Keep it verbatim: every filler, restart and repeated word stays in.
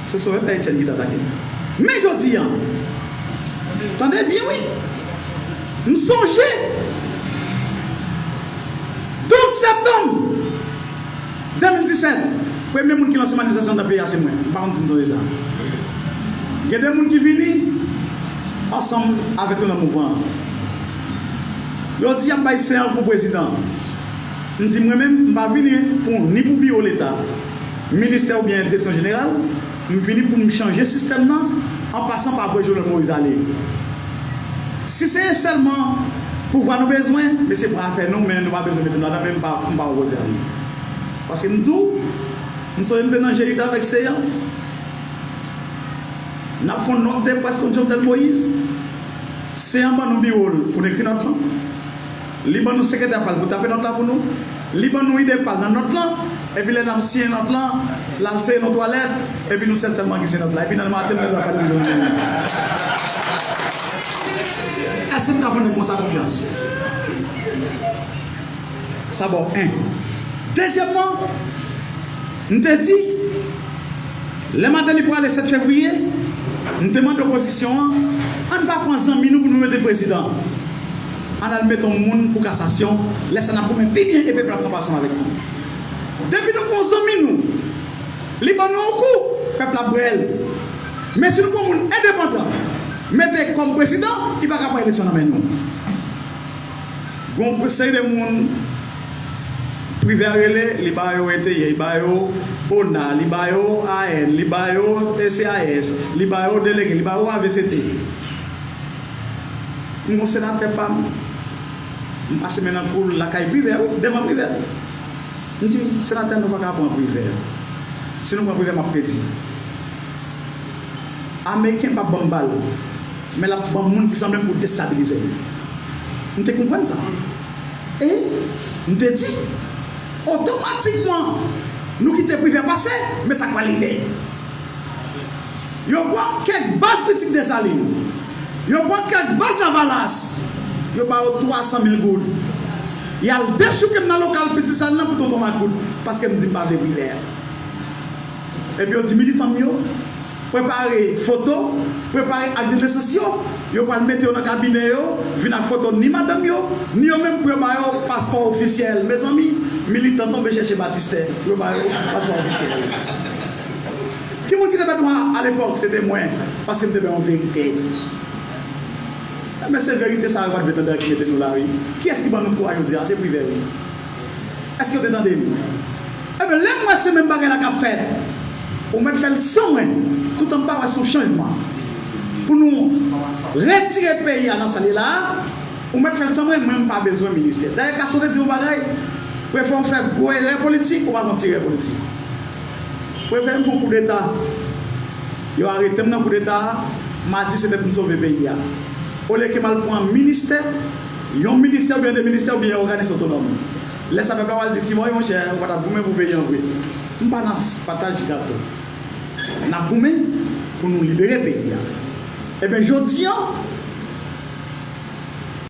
Se Sovè Etienne ki t atake m. Men jodi a, tande byen wi, m sonje douz septanm de mil disèt, premye moun ki lanse manifestasyon nan peyi a se mwen. M pa konn si n sonje sa. Gen de moun ki vini ansanm avèk nou nan mouvman an. Yo di y ap bay Seant pou prezidan. M di mwen menm, m pa vini pou, ni pou biwo Leta, ministè oubyen direksyon jeneral. M vini pou m chanje sistèm nan, an pasan pa voye Jovenel Moïse ale. Si se sèlman pouvwa nou bezwen, mesye, pran afè nou, men nou pa bezwen mete nou ladan, men m pa, m pa opoze a li. Paske m di w, m sonje m te nan G uit avèk Seant. N ap fè yon nòt de près kont Jovenel Moïse. Seant ban nou biwo l pou n ekri nòt lan. Li ban nou sekretè pa l pou tape nòt la pou nou. Li ban nou ide pa l nan nòt lan. Epi lè n ap siyen nòt lan, l al sere nan twalèt. Epi nou sèt sèlman ki siyen nòt la. Epi nan maten, nou te pral pale de Jovenel Moïse. Èske m ta fè nèg konsa konfyans? Sa ba w en. Dezyèmman, m te di, lè Martelly prale sèt fevriye, m te mande opozisyon an, ann pa pran zanmi nou pou nou mete prezidan. Ann al mete yon moun pou kasasyon, lè sa n ap goumen pi byen e pèp la pran pa ansanm avèk nou. Depi nou pran yon zanmi nou, li ban nou yon kou, pèp la bwè l. Men si nou pran yon moun endepandan, mete kòm prezidan, li pa ka pran eleksyon nan men nou. Gon seri de moun, Privè rele, li ba yo E T E, li ba yo ONA, li ba yo A N, li ba yo E C I S, li ba yo delege, li ba yo A V C T. M gon senatè pa m, m pase men nan kou l lakay Privè, wi, devan Privè. M di, senatè, nou pa ka pran Privè. Si nou pran Privè, m ap pèdi. Ameriken p ap ban m bal, men l ap ban m moun ki sanble m pou destabilize m. M te konprann sa. E m te di, otomatikman, nou kite Privè pase, men sa k pral rive. Yo pran kèk baz pitit Desalin. Yo pran kèk baz Lavalas. Yo ba yo twa san mil goud. Y al dechouke m nan lokal pitit Desalin nan pou tonton makout, paske m di m pa vle Privè. Epi yo di militan m yo, prepare foto, prepare ak de nesans yo. Yo pral mete yo nan kabinè yo, vin ak foto ni madanm yo, ni yo menm pou yo ba yo paspò ofisyèl. Mezanmi, militan tonbe chèche batistè pou yo ba yo paspò ofisyèl. Ki moun ki te pè dwa alepòk? Se te mwen, paske m te pè yon verite. Ebyen, se verite sa yo pa t vle tande a ki mete nou la, wi. Kiyès ki ban nou kouraj jodi a? Se Privè, wi. Èske yo te tande m? Ebyen, lè m wè se menm bagay la k ap fèt, ou mèt fè l san mwen, toutan m pa wè se yon chanjman. Pou nou retire peyi a nan sa l ye la a, ou mèt fè l san mwen, mwen m pa bezwen ministè. Dayè, Castro te di yon bagay, prefere w fè gwo erè politik, ou pa fè yon ti erè politik. Prefere m fè yon koudeta. Yo arete m nan koudeta a, m a di se tèt m sove peyi a. Olye ke m al pran ministè, yon ministè oubyen de ministè oubyen yon òganis otonòm. Lè sa pèp la pral di, Ti Mòy, monchè, ou pa t ap goumen pou peyi an vre. M pa nan pataj gato. N ap goumen pou nou libere peyi a. Ebyen, jodi a,